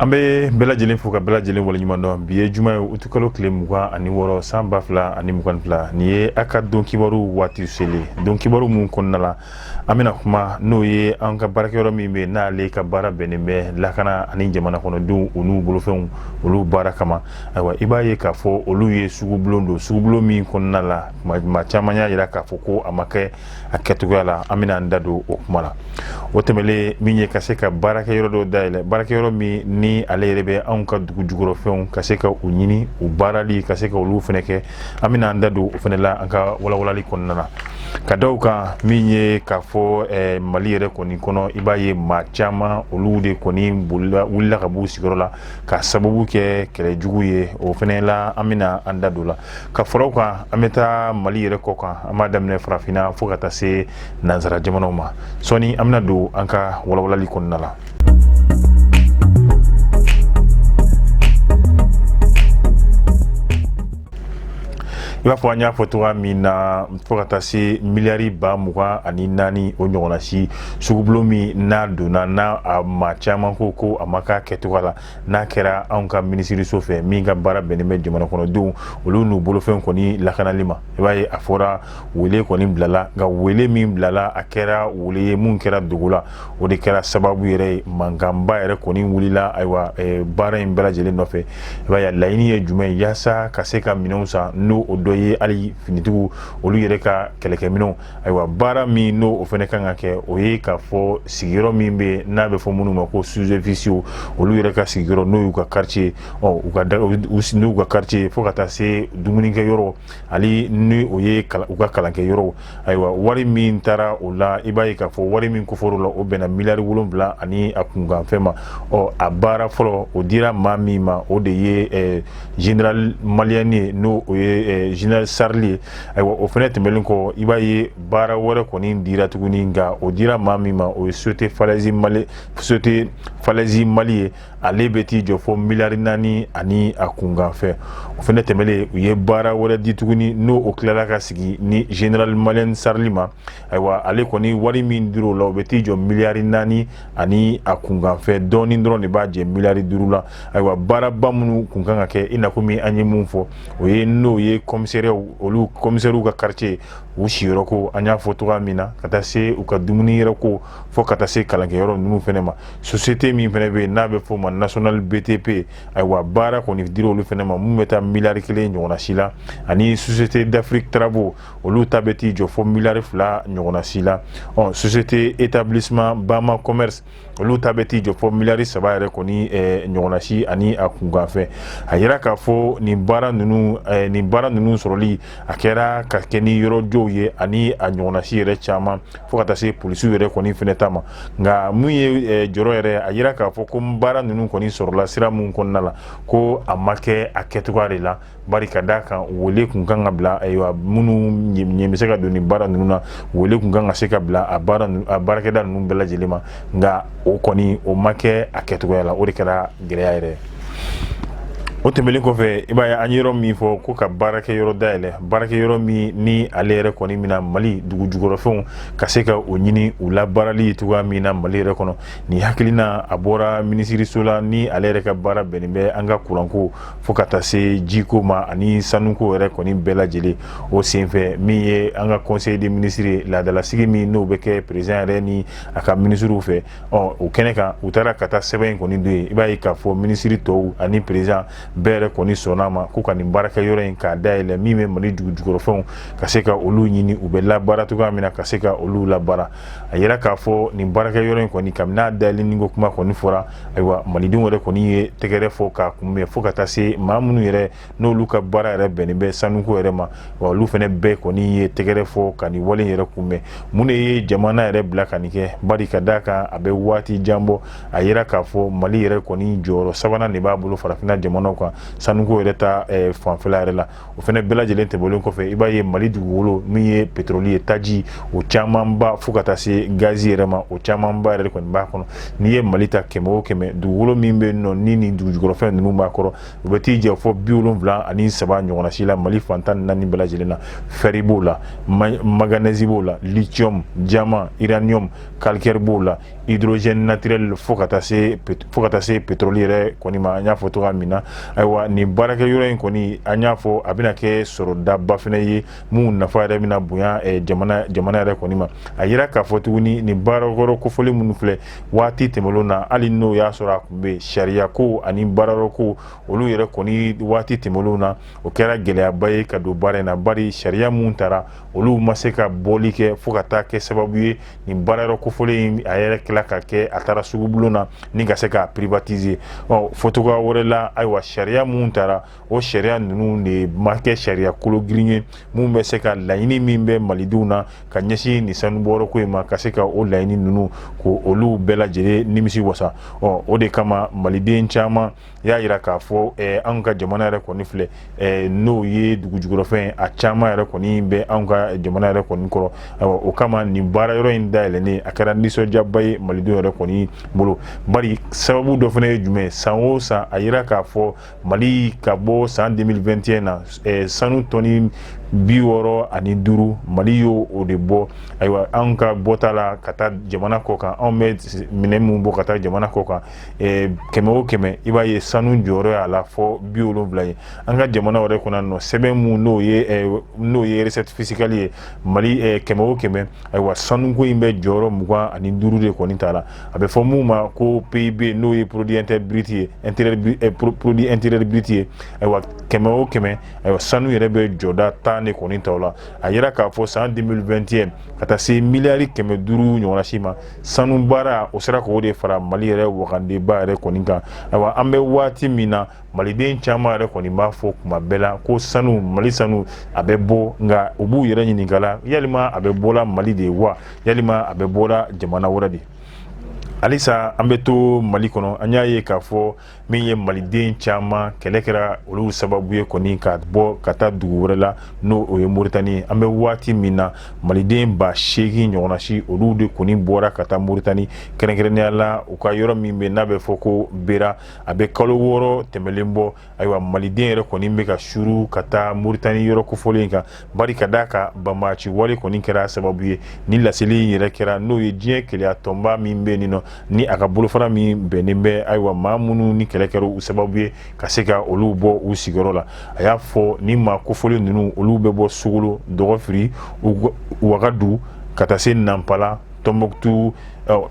An bɛ bɛɛ lajɛlen fo ka bɛɛ lajɛlen waleɲuman dɔn. Bi ye juma ye, utukalo tile 26, san 2022. Nin ye a ka don kibaru waati selen. Don kibaru mun kɔnɔna la, an bɛna kuma n'o ye an ka baarakɛyɔrɔ min bɛ n'ale ka baara bɛnnen bɛ lakana ani jamana kɔnɔdenw u n'u bolofɛnw olu baara kama. Ayiwa, i b'a ye k'a fɔ olu ye sugubulon don, sugubulon min kɔnɔna la maa caman y'a jira k'a fɔ ko a ma kɛ a kɛcogoya la. An bɛna an da don o kuma la. O tɛmɛlen, min ye ka se ka baarakɛyɔrɔ dɔ dayɛlɛ, baarakɛyɔrɔ min ni ale yɛrɛ bɛ anw ka dugu jukɔrɔfɛnw ka se ka u ɲini, u baarali ka se ka olu fana kɛ, an bɛna an da don o fana la an ka walawalali kɔnɔna na. Ka da o kan, min ye k'a fɔ Mali yɛrɛ kɔni kɔnɔ, i b'a ye maa caman olu de kɔni wulila ka b'u sigiyɔrɔ la ka sababu kɛ kɛlɛ jugu ye. O fana la, an bɛna an da don la. Ka fara o kan, an bɛ taa Mali yɛrɛ kɔ kan, an b'a daminɛ farafinna fo ka taa se nansara jamanaw ma. Sɔɔni an bɛna don an ka walawalali kɔnɔna la. I b'a fɔ an y'a fɔ cogoya min na, fo ka taa se miliyari 24,000 o ɲɔgɔnna si, sugubulon min n'a donna n'a a maa caman ko a ma k'a kɛcogoya la, n'a kɛra anw ka minisiriso fɛ min ka baara bɛnnen bɛ jamana kɔnɔdenw olu n'u bolofɛn kɔni lakanali ma. I b'a ye a fɔra wele kɔni bilala, nka wele min bilala, a kɛra wele ye mun kɛra dogo la. O de kɛra sababu yɛrɛ ye mankanba yɛrɛ kɔni wulila. Ayiwa, baara in bɛɛ lajɛlen nɔfɛ, i b'a ye laɲini ye jumɛn ye? Yaasa ka se ka minɛnw san, n'o o dɔ ye hali finitigiw olu yɛrɛ ka kɛlɛkɛminɛnw. Ayiwa, baara min n'o o fana kan ka kɛ, o ye k'a fɔ sigiyɔrɔ min bɛ n'a bɛ fɔ minnu ma ko sous-officiers, olu yɛrɛ ka sigiyɔrɔ, n'o y'u ka quartier, ɔ u ka n'u ka quartier, fo ka taa se dumunikɛyɔrɔ, hali ni o ye u ka kalankɛyɔrɔ. Ayiwa, wari min taara o la, i b'a ye k'a fɔ wari min kofɔr'o la, o bɛnna miliyari 7 ani a kunkanfɛn ma. Ɔ a baara fɔlɔ, o dira maa min ma, o de ye général malien ye, n'o o ye général Sarli ye. Ayiwa, o fana tɛmɛnen kɔ, i b'a ye baara wɛrɛ kɔni dira tuguni, nka o dira maa min ma, o ye société Falaise Mali, société Falaise Mali ye. Ale bɛ t'i jɔ fo miliyari 4 ani a kunkanfɛn. O fana tɛmɛnen, u ye baara wɛrɛ di tuguni, n'o o tilala ka sigi ni général malien Sarli ma. Ayiwa, ale kɔni wari min dir'o la, o bɛ t'i jɔ miliyari 4 ani a kunkanfɛn dɔɔnin dɔrɔn de b'a jɛ miliyari 5 la. Ayiwa, baaraba minnu kun kan ka kɛ, i n'a komi an ye mun fɔ, o ye n'o ye commissaires, olu commissaires ka quartier, u siyɔrɔ ko, an y'a fɔ cogoya min na, ka taa se u ka dumuni yɛrɛ ko, fo ka taa se kalankɛyɔrɔ ninnu fana ma. Société min fana bɛ yen n'a bɛ f'o ma National BTP, ayiwa, baara kɔni dira olu fana ma, mun bɛ taa miliyari 1 ɲɔgɔnna si la, ani Société d'Afrique Travaux, olu ta bɛ t'i jɔ fo miliyari 2 ɲɔgɔnna si la. Ɔ société Établissement Bama Commerce, olu ta bɛ t'i jɔ fo miliyari 3 yɛrɛ kɔni ɲɔgɔnna si ani a kunkanfɛn. A yira k'a fɔ nin baara ninnu sɔrɔli, a kɛra ka kɛ ni yɔrɔjɔw ye ani a ɲɔgɔnna si yɛrɛ caman, fo ka taa se polisiw yɛrɛ kɔni fɛnɛ ta ma. Nka mun ye jɔrɔ yɛrɛ, a yira k'a fɔ ko baara ninnu kɔni sɔrɔla sira mun kɔnɔna la, ko a ma kɛ a kɛcogoya de la, bari ka d'a kan wele kun kan ka bila. Ayiwa, minnu ɲɛ bɛ se ka don nin baara ninnu na, wele kun kan ka se ka bila a baara a baarakɛda ninnu bɛɛ lajɛlen ma, nka o kɔni o ma kɛ a kɛcogoya la. O de kɛra gɛlɛya yɛrɛ. O tɛmɛnen kɔfɛ, i b'a ye an ye yɔrɔ min fɔ ko ka baarakɛyɔrɔ dayɛlɛ, baarakɛyɔrɔ min ni ale yɛrɛ kɔni bɛna Mali dugu jukɔrɔfɛnw ka se ka o ɲini, u labaarali cogoya min na Mali yɛrɛ kɔnɔ. Nin hakilina, a bɔra minisiriso la, ni ale yɛrɛ ka baara bɛnnen bɛ an ka kuranko fo ka taa se jiko ma ani sanuko yɛrɛ kɔni bɛɛ lajɛlen. O senfɛ, min ye an ka conseil des ministres ye, laadalasigi min n'o bɛ kɛ président yɛrɛ ni a ka minisiriw fɛ, ɔ o kɛnɛ kan, u taara ka taa sɛbɛn in kɔni don yen. I b'a ye k'a fɔ minisiri tɔw ani président bɛɛ yɛrɛ kɔni sɔnna a ma ko ka nin baarakɛyɔrɔ in k'a dayɛlɛ, min bɛ Mali dugu jukɔrɔfɛnw ka se ka olu ɲini, u bɛ labaara cogoya min na, ka se ka olu labaara. A yira k'a fɔ nin baarakɛyɔrɔ in kɔni, kabini n'a dayɛlɛni ko kuma kɔni fɔra, ayiwa, malidenw yɛrɛ kɔni ye tɛgɛrɛ fɔ k'a kunbɛn, fo ka taa se maa minnu yɛrɛ n'olu ka baara yɛrɛ bɛnnen bɛ sanuko yɛrɛ ma, wa olu fana bɛɛ kɔni ye tɛgɛrɛ fɔ ka nin wale yɛrɛ kunbɛn. Mun de ye jamana yɛrɛ bila ka nin kɛ? Bari ka d'a kan a bɛ waati jan bɔ, a yira k'a fɔ Mali yɛrɛ kɔni jɔyɔrɔ sabanan de b'a bolo farafinna jamanaw kɔnɔ. kan sanuko yɛrɛ ta fanfɛla yɛrɛ la. O fana bɛɛ lajɛlen tɛmɛnen kɔfɛ, i b'a ye Mali dugukolo min ye pétrole ye, taji, o camanba, fo ka taa se gazi yɛrɛ ma, o camanba yɛrɛ kɔni b'a kɔnɔ. N'i ye Mali ta 100 o 100, dugukolo min bɛ yen nɔ ni nin dugujukɔrɔfɛn ninnu b'a kɔrɔ, u bɛ t'i jɔ fɔ 73 ɲɔgɔnna si la Mali fan 14 bɛɛ lajɛlen na. Fer b'o la, manganèse b'o la, lithium, diamant, uranium, calcaire b'o la, hydrogène naturel, fo ka taa se pétrole yɛrɛ kɔni ma. An y'a fɔ cogoya min na, ayiwa, nin baarakɛyɔrɔ in kɔni, an y'a fɔ a bɛna kɛ sɔrɔdaba fana ye mun nafa yɛrɛ bɛna bonya jamana yɛrɛ kɔni ma. A yira k'a fɔ tuguni, nin baarakɔrɔ kofɔlen minnu filɛ, waati tɛmɛnlenw na, hali n'o y'a sɔrɔ a tun bɛ sariya ko ani baarayɔrɔ ko, olu yɛrɛ kɔni, waati tɛmɛnlenw na, o kɛra gɛlɛyaba ye ka don baara in na, bari sariya mun taara, olu ma se ka bɔli kɛ, fo ka taa kɛ sababu ye nin baarayɔrɔ kofɔlen in, a yɛrɛ tila ka kɛ a taara sugubulon na ni ka se k'a privatiser. Ɔ, fɔcogoya wɛrɛ la, ayiwa, sariya mun taara, o sariya ninnu de ma kɛ sariya kolo girin ye mun bɛ se ka laɲini min bɛ malidenw na ka ɲɛsin nin sanubɔyɔrɔ ko in ma, ka se ka o laɲini ninnu, ko olu bɛɛ lajɛlen nimisi wasa. Ɔ, o de kama maliden caman y'a yira k'a fɔ anw ka jamana yɛrɛ kɔni filɛ, n'o ye dugujukɔrɔfɛn, a caman yɛrɛ kɔni bɛ anw ka jamana yɛrɛ kɔni kɔrɔ. Ayiwa, o kama nin baara yɔrɔ in dayɛlɛnnen, a kɛra nisɔndiyaba ye malidenw yɛrɛ kɔni bolo, bari sababu dɔ fana ye jumɛn? San o san, a yira k'a fɔ Mali ka bɔ san 2021 na, sanu tɔni 65, Mali y'o o de bɔ. Ayiwa, anw ka bɔta la ka taa jamana kɔ kan, anw bɛ minɛn min bɔ ka taa jamana kɔ kan, 100 o 100, i b'a ye sanu jɔyɔrɔ y'a la fɔ 70 ye. An ka jamana yɛrɛ kɔnɔ nɔ, sɛbɛn mun n'o ye recette fiscale ye Mali, 100 o 100, ayiwa, sanuko in bɛ jɔyɔrɔ 25 de kɔni ta la. A bɛ fɔ mun ma ko PIB, n'o ye produit intérieur brut ye, intérieur produit intérieur brut ye. Ayiwa, 100 o 100, ayiwa, sanu yɛrɛ bɛ jɔda 10 de kɔni ta o la. A yira k'a fɔ san 2021 ka taa se miliyari 500 ɲɔgɔnna si ma, sanu baara, o sera k'o de fara Mali yɛrɛ wagandeba yɛrɛ kɔni kan. Ayiwa, an bɛ waati min na, maliden caman yɛrɛ kɔni b'a fɔ kuma bɛɛ la ko sanu, Mali sanu, a bɛ bɔ, nka u b'u yɛrɛ ɲininka la, yalima a bɛ bɔla Mali de wa, yalima a bɛ bɔla jamana wɛrɛ de? Halisa an bɛ to Mali kɔnɔ. An y'a ye k'a fɔ min ye maliden caman, kɛlɛ kɛra olu sababu ye kɔni ka bɔ ka taa dugu wɛrɛ la, n'o o ye Moritani. An bɛ waati min na, maliden 8000 ɲɔgɔnna si, olu de kɔni bɔra ka taa Moritani, kɛrɛnkɛrɛnnenya la u ka yɔrɔ min bɛ n'a bɛ fɔ ko Bera. A bɛ kalo 6 tɛmɛlen bɔ. Ayiwa, maliden yɛrɛ kɔni bɛ ka suru ka taa Moritani yɔrɔ kofɔlen kan, bari ka d'a kan banbaanci wale kɔni kɛra sababu ye. Ni laseli in yɛrɛ kɛra, n'o ye diɲɛ keleya tɔnba min bɛ yen nɔ, ni a ka bolofara min bɛnnen bɛ, ayiwa, maa minnu ni kɛlɛ kɛra u sababu ye ka se ka olu bɔ u sigiyɔrɔ la, a y'a fɔ ni maa kofɔlen ninnu, olu bɛ bɔ Sogolo, Dɔgɔfiri, Wagadu, ka taa se Nanpala, Tɔnbɔkutu.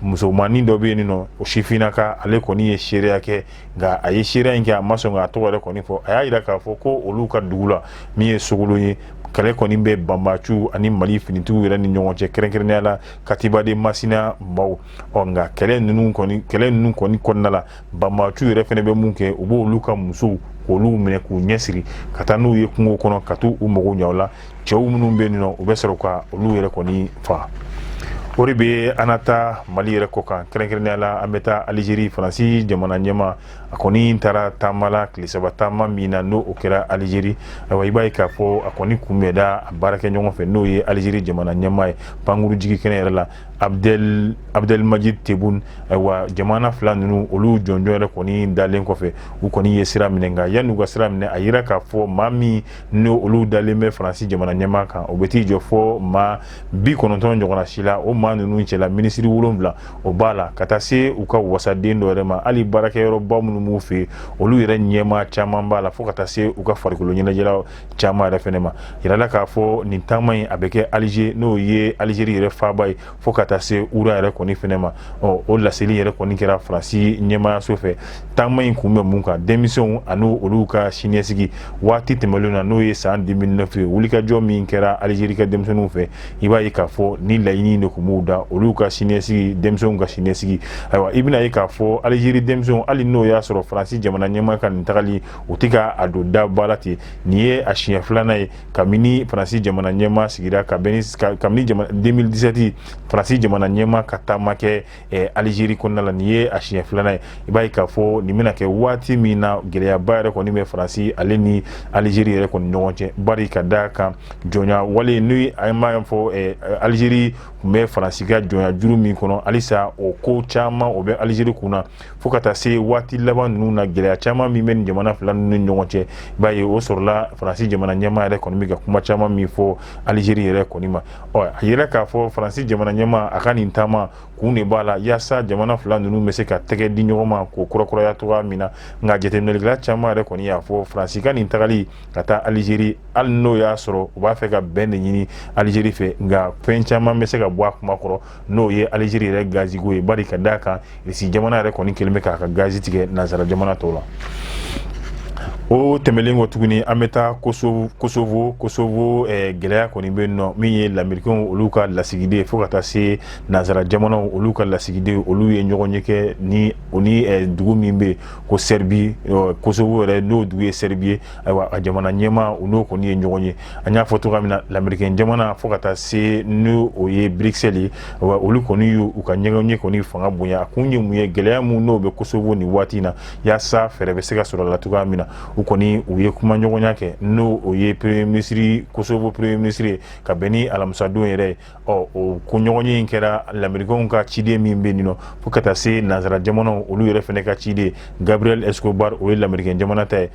Musomanin dɔ bɛ yen nɔ, o sifinnaka, ale kɔni ye seereya kɛ, nka a ye seereya in kɛ, a ma sɔn k'a tɔgɔ yɛrɛ kɔni fɔ. A y'a jira k'a fɔ ko olu ka dugu la min ye Sogolo ye, kɛlɛ kɔni bɛ banbaciw ani Mali finitigiw yɛrɛ ni ɲɔgɔn cɛ, kɛrɛnkɛrɛnnenya la Katiba de Masina maaw. Ɔ, nka kɛlɛ ninnu kɔni kɔnɔna la, banbaciw yɛrɛ fana bɛ mun kɛ? U b'olu ka musow k'olu minɛ k'u ɲɛsiri ka taa n'u ye kungo kɔnɔ ka t'u mago ɲɛ o la. Cɛw minnu bɛ yen nɔ, u bɛ sɔrɔ ka olu yɛrɛ kɔni faga. O de bɛ an na taa Mali yɛrɛ kɔ kan, kɛrɛnkɛrɛnnenya la an bɛ taa Alizeri. Faransi jamana ɲɛmaa, a kɔni taara taama la, tile 3 taama min na, n'o o kɛra Alizeri. Ayiwa, i b'a ye k'a fɔ a kɔni kunbɛnda a baarakɛ ɲɔgɔn fɛ, n'o ye Alizeri jamana ɲɛmaa ye, pankuru jigi kɛnɛ yɛrɛ la, Abdelmadjid Tebboune. Ayiwa, jamana fila ninnu, olu jɔnjɔn yɛrɛ kɔni dalen kɔfɛ, u kɔni ye sira minɛ. Nka yanni u ka sira minɛ, a yira k'a fɔ maa min n'o olu dalen bɛ Faransi jamana ɲɛmaa kan, o bɛ t'i jɔ fɔ maa 90 ɲɔgɔnna si la. O maa ninnu cɛla, minisiri 7, o b'a la, ka taa se u ka wasaden dɔ yɛrɛ ma, hali baarakɛyɔrɔba minnu b'u fɛ yen, olu yɛrɛ ɲɛmaa caman b'a la, fo ka taa se u ka farikolo ɲɛnajɛla caman yɛrɛ fɛnɛ ma. Yirala k'a fɔ nin taama in, a bɛ kɛ Alize, n'o ye Alizeri yɛrɛ faaba ye, fo ka taa se Ura yɛrɛ kɔni fɛnɛ ma. Ɔ, o laseli yɛrɛ kɔni kɛra Faransi ɲɛmaayaso fɛ. Taama in kun bɛ mun kan? Denmisɛnw ani olu ka siniɲɛsigi. Waati tɛmɛnlenw na, n'o ye san 2009 ye, wulikajɔ min kɛra Alizeri ka denmisɛnninw fɛ, i b'a ye k'a fɔ ni laɲini de tun b'u. b'u da, olu ka siniɲɛsigi, denmisɛnw ka siniɲɛsigi. Ayiwa, i bɛna ye k'a fɔ Alizeri denmisɛnw, hali n'o y'a sɔrɔ Faransi jamana ɲɛmaa ka nin tagali, u tɛ ka a don daba la ten. Nin ye a siɲɛ filanan ye kabini Faransi jamana ɲɛmaa sigira, kabini 2017 Faransi jamana ɲɛmaa ka taama kɛ Alizeri kɔnɔna la, nin ye a siɲɛ filanan ye. I b'a ye k'a fɔ nin bɛna kɛ waati min na, gɛlɛyaba yɛrɛ kɔni bɛ Faransi ale ni Alizeri yɛrɛ kɔni ɲɔgɔn cɛ, bari ka da kan jɔnya wale ni an b'a fɔ Alizeri tun bɛ Faransi ka jɔnya juru min kɔnɔ, halisa o ko caman o bɛ Alizeri kun na fo ka taa se waati laban ninnu na. Gɛlɛya caman min bɛ nin jamana fila ninnu ni ɲɔgɔn cɛ, i b'a ye o sɔrɔla Faransi jamana ɲɛmaa yɛrɛ kɔni bɛ ka kuma caman min fɔ Alizeri yɛrɛ kɔni ma. Ɔ, a yira k'a fɔ Faransi jamana ɲɛmaa, a ka nin taama kun de b'a la yaasa jamana fila ninnu bɛ se ka tɛgɛ di ɲɔgɔn ma k'o kurakuraya cogoya min na. Nka jateminɛlikɛla caman yɛrɛ kɔni y'a fɔ Faransi ka nin tagali ka taa Alizeri, hali n'o y'a sɔrɔ u b'a fɛ ka bɛn de ɲini Alizeri fɛ, nka fɛn caman bɛ se ka bɔ a kuma kɔrɔ, n'o ye Alizeri yɛrɛ gaziko ye, bari ka d'a kan Irisi jamana yɛrɛ kɔni kɛlen bɛ k'a ka gazi tigɛ nansara jamana tɔw la. O tɛmɛlen kɔ tuguni, an bɛ taa Kosovo. Kosovo, gɛlɛya kɔni bɛ yen nɔ. Min ye lamerikenw olu ka lasigiden, fo ka taa se nansara jamanaw olu ka lasigiden, olu ye ɲɔgɔnye kɛ ni o ni dugu min bɛ yen ko Sɛribi, Kosovo yɛrɛ n'o dugu ye Sɛribi ye. Ayiwa, a jamana ɲɛmaa, u n'o kɔni ye ɲɔgɔn ye. An y'a fɔ cogoya min na, lameriken jamana fo ka taa se n'o o ye Bruxelles ye, olu kɔni y'u ka ɲɔgɔnye kɔni fanga bonya. A kun ye mun ye? Gɛlɛya mun n'o bɛ Kosovo nin waati in na, yaasa fɛɛrɛ bɛ se ka sɔrɔ a la cogoya min na. U kɔni u ye kumaɲɔgɔnya kɛ n'o o ye premier ministre, Kosovo premier ministre ye, ka bɛn ni alamisadon yɛrɛ ye. Ɔ, o ko ɲɔgɔnye in kɛra lamerikenw ka ciden min bɛ yen nɔ, fo ka taa se nansara jamanaw olu yɛrɛ fana ka ciden Gabriel Escobar, o ye lameriken jamana ta ye,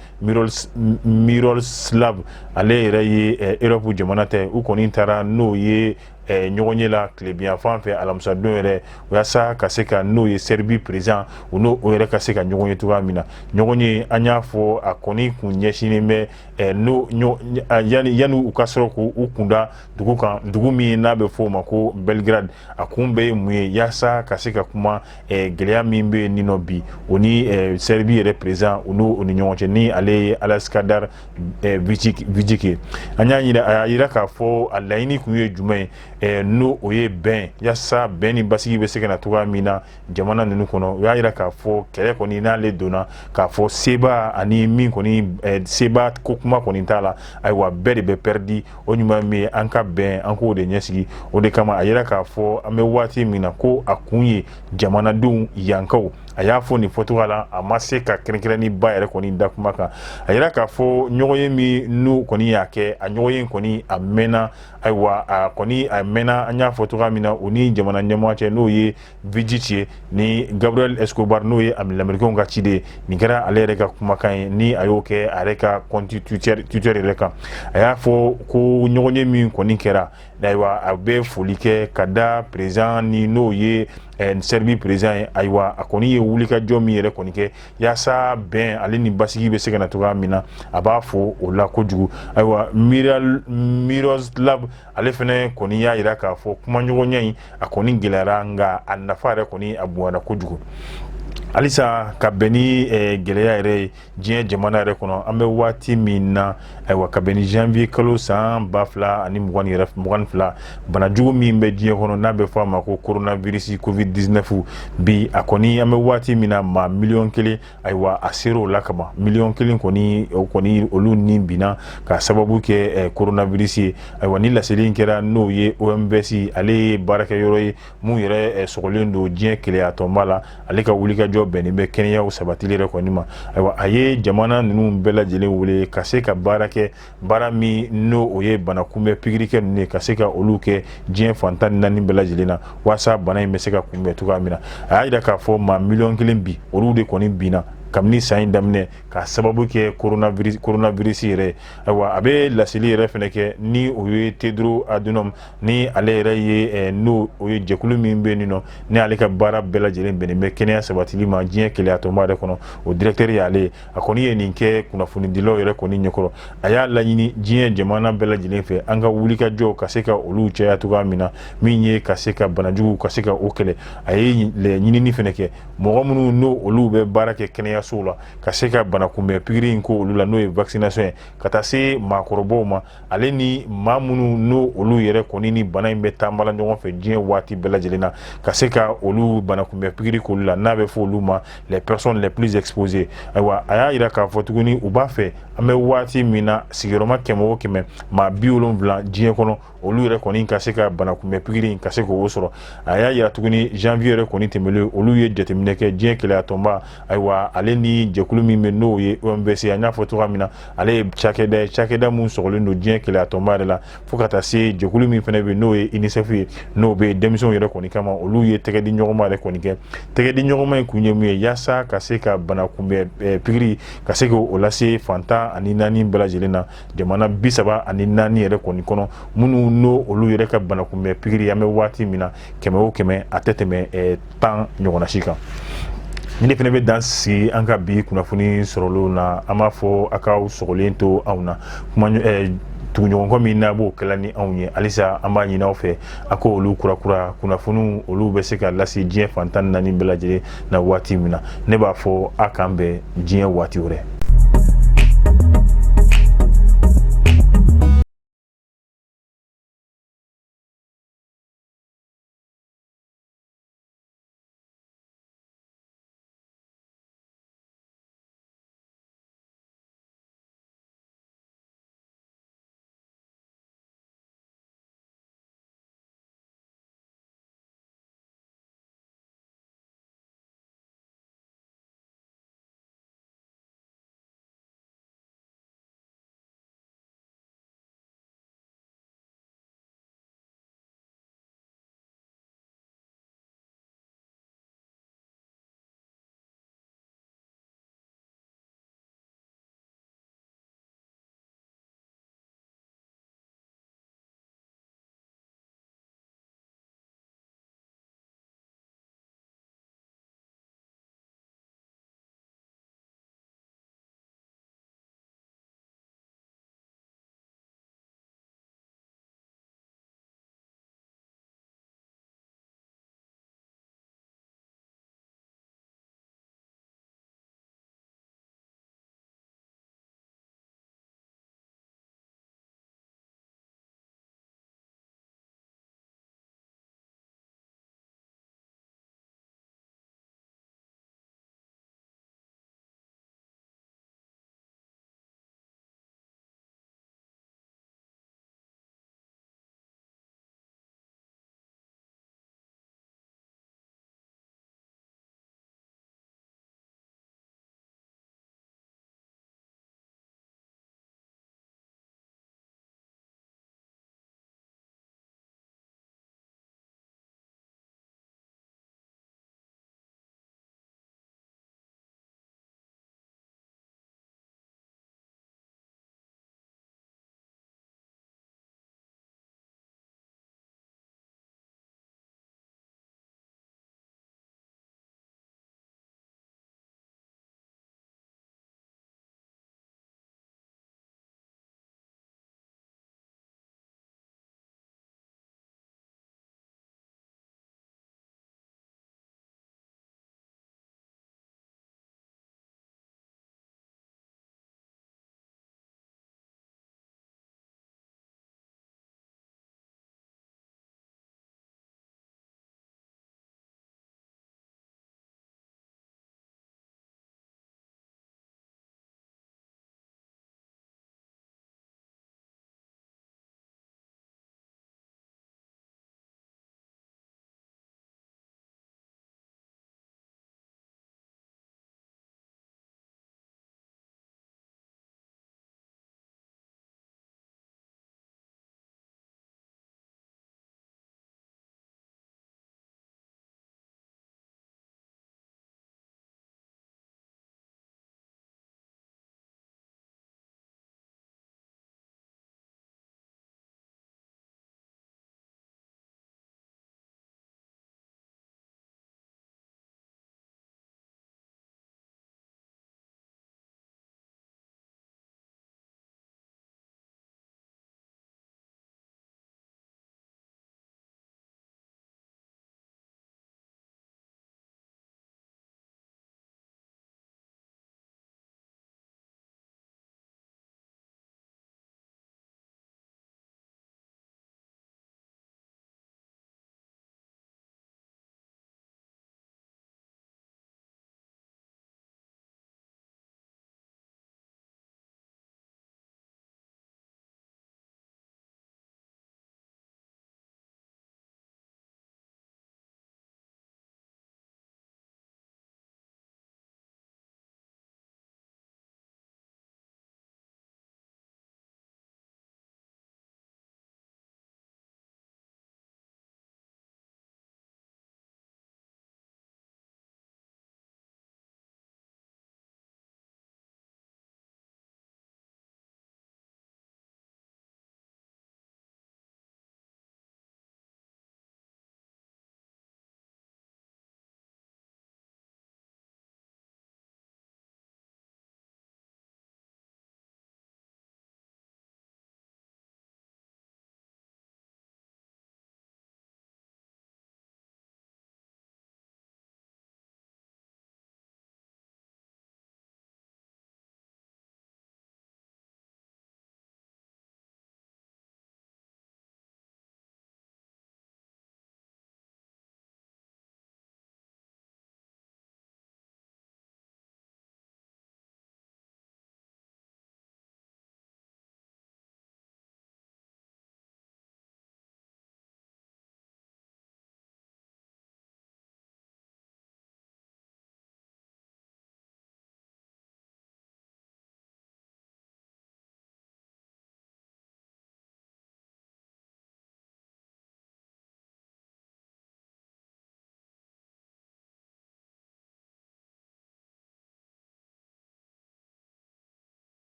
Miroslav, ale yɛrɛ ye Europe jamana ta ye. U kɔni taara n'o ye ɲɔgɔnye la tilebinyanfan fɛ alamisadon yɛrɛ, walasa ka se ka n'o ye Sɛribi président, u n'o o yɛrɛ ka se ka ɲɔgɔn ye cogoya min na. Ɲɔgɔn ye, an y'a fɔ, a kɔni kun ɲɛsinnen bɛ n'o yanni u ka sɔrɔ k'u kunda dugu kan, dugu min n'a bɛ fɔ o ma ko Belgrade. A kun bɛɛ ye mun ye? Yaasa ka se ka kuma gɛlɛya min bɛ yen nɔ bi, o ni Sɛribi yɛrɛ président, u n'o ni ɲɔgɔn cɛ, ni ale ye Aleksandar Vučić ye. An y'a yira, a y'a yira k'a fɔ a laɲini kun ye jumɛn ye? N'o o ye bɛn, yaasa bɛn ni basigi bɛ se ka na cogoya min na jamana ninnu kɔnɔ. U y'a yira k'a fɔ kɛlɛ kɔni n'ale donna, k'a fɔ seba ani min kɔni seba ko kuma kɔni t'a la, ayiwa, bɛɛ de bɛ pɛridi. O ɲuman min ye, an ka bɛn, an k'o de ɲɛsigi. O de kama a yira k'a fɔ an bɛ waati min na, ko a kun ye jamanadenw yankaw. A y'a fɔ nin fɔcogoya la, a ma se ka kɛrɛnkɛrɛnni ba yɛrɛ kɔni da kuma kan. A yira k'a fɔ ɲɔgɔnye min n'u kɔni y'a kɛ, a ɲɔgɔnye kɔni a mɛnna. Ayiwa, a kɔni a mɛnna. An y'a fɔ cogoya min na, u ni jamana ɲɛmɔgɔ cɛ, n'o ye Vučić ye, ni Gabriel Escobar, n'o ye lamerikenw ka ciden. Nin kɛra ale yɛrɛ ka kumakan ye, ni a y'o kɛ a yɛrɛ ka compte Twitter yɛrɛ kan. A y'a fɔ ko ɲɔgɔnye min kɔni kɛra, ayiwa, a bɛ foli kɛ ka da président ni n'o ye Serbie président ye. Ayiwa, a kɔni ye wulikajɔ min yɛrɛ kɔni kɛ yaasa bɛn ale ni basigi bɛ se ka na cogoya min na, a b'a fɔ o la kojugu. Ayiwa, Miroslav, ale fana kɔni y'a jira k'a fɔ kumaɲɔgɔnya in, a kɔni gɛlɛyara, nka a nafa yɛrɛ kɔni a bonyana kojugu. Halisa ka bɛn ni gɛlɛya yɛrɛ ye diɲɛ jamana yɛrɛ kɔnɔ an bɛ waati min na, ayiwa, ka bɛn ni janvier kalo san 2022, banajugu min bɛ diɲɛ kɔnɔ n'a bɛ fɔ a ma ko coronavirus, Covid-19, bi a kɔni an bɛ waati min na, maa 1 miliyɔn, ayiwa, a sera o la kaban. 1 miliyɔn kɔni, o kɔni olu ni binna ka sababu kɛ coronavirus ye. Ayiwa, ni laseli in kɛra n'o ye OMS, ale ye baarakɛyɔrɔ ye mun yɛrɛ sɔgɔlen don diɲɛ keleya tɔnba la, ale ka wulikajɔ bɛnnen bɛ kɛnɛyaw sabatili yɛrɛ kɔni ma. Ayiwa, a ye jamana ninnu bɛɛ lajɛlen wele ka se ka baara kɛ, baara min n'o o ye bana kunbɛn pikirikɛ ninnu ye, ka se ka olu kɛ diɲɛ fan 14 bɛɛ lajɛlen na, walasa bana in bɛ se ka kunbɛn cogoya min na. A y'a jira k'a fɔ maa 1 miliyɔn bi, olu de kɔni binna kabini san in daminɛ ka sababu kɛ coronavirus yɛrɛ ye. Ayiwa, a bɛ laseli yɛrɛ fana kɛ ni o ye Tedros Adhanom, ni ale yɛrɛ ye n'o o ye jɛkulu min bɛ yen nɔ, ni ale ka baara bɛɛ lajɛlen bɛnnen bɛ kɛnɛya sabatili ma diɲɛ keleya tɔnba yɛrɛ kɔnɔ, o directeur y'ale ye. A kɔni ye nin kɛ kunnafonidilaw yɛrɛ kɔni ɲɛkɔrɔ. A y'a laɲini diɲɛ jamana bɛɛ lajɛlen fɛ, an ka wulikajɔ ka se ka olu caya cogoya min na, min ye ka se ka banajugu ka se ka o kɛlɛ. A ye ɲinini fana kɛ mɔgɔ minnu n'o olu bɛ baara kɛ kɛnɛyaso kɛnɛyasow la ka se ka banakunbɛn pikiri in k'olu la, n'o ye vaccination ye, ka taa se maakɔrɔbaw ma, ale ni maa minnu n'o olu yɛrɛ kɔni ni bana in bɛ taamala ɲɔgɔn fɛ diɲɛ waati bɛɛ lajɛlen na, ka se ka olu banakunbɛn pikiri k'olu la, n'a bɛ fɔ olu ma les personnes les plus exposées. Ayiwa, a y'a yira k'a fɔ tuguni, u b'a fɛ an bɛ waati min na, sigiyɔrɔma 100 o 100, maa 70 diɲɛ kɔnɔ, olu yɛrɛ kɔni ka se ka banakunbɛn pikiri in ka se k'o sɔrɔ. A y'a yira tuguni, janvier yɛrɛ kɔni tɛmɛlen, olu ye jateminɛ kɛ diɲɛ keleya tɔnba, ayiwa, ale ni jɛkulu min bɛ, n'o ye OMVS, an y'a fɔ cogoya min na, ale ye cakɛda ye, cakɛda mun sɔgɔlen don diɲɛ keleya tɔnba yɛrɛ la, fo ka taa se jɛkulu min fana bɛ, n'o ye UNICEF ye, n'o bɛ denmisɛnw yɛrɛ kɔni kama. Olu ye tɛgɛ di ɲɔgɔnma yɛrɛ kɔni kɛ. Tɛgɛ di ɲɔgɔnma in kun ye mun ye? Yaasa ka se ka banakunbɛn pikiri ka se k'o lase fan 14 bɛɛ lajɛlen na, jamana 34 yɛrɛ kɔni kɔnɔ, minnu n'o olu yɛrɛ ka banakunbɛn pikiri, an bɛ waati min na, 100 o 100, a tɛ tɛmɛ 10 ɲɔgɔnna si kan. Ni ne fana bɛ dan sigi an ka bi kunnafoni sɔrɔlenw na. An b'a fɔ a k'aw sɔgɔlen to anw na kuma tuguɲɔgɔnkɔ min n'a b'o kɛla ni anw ye. Halisa an b'a ɲini aw fɛ, a ko olu kurakura kunnafoniw, olu bɛ se ka lase diɲɛ fan 14 bɛɛ lajɛlen na waati min na. Ne b'a fɔ a k'an bɛn diɲɛ waati wɛrɛ.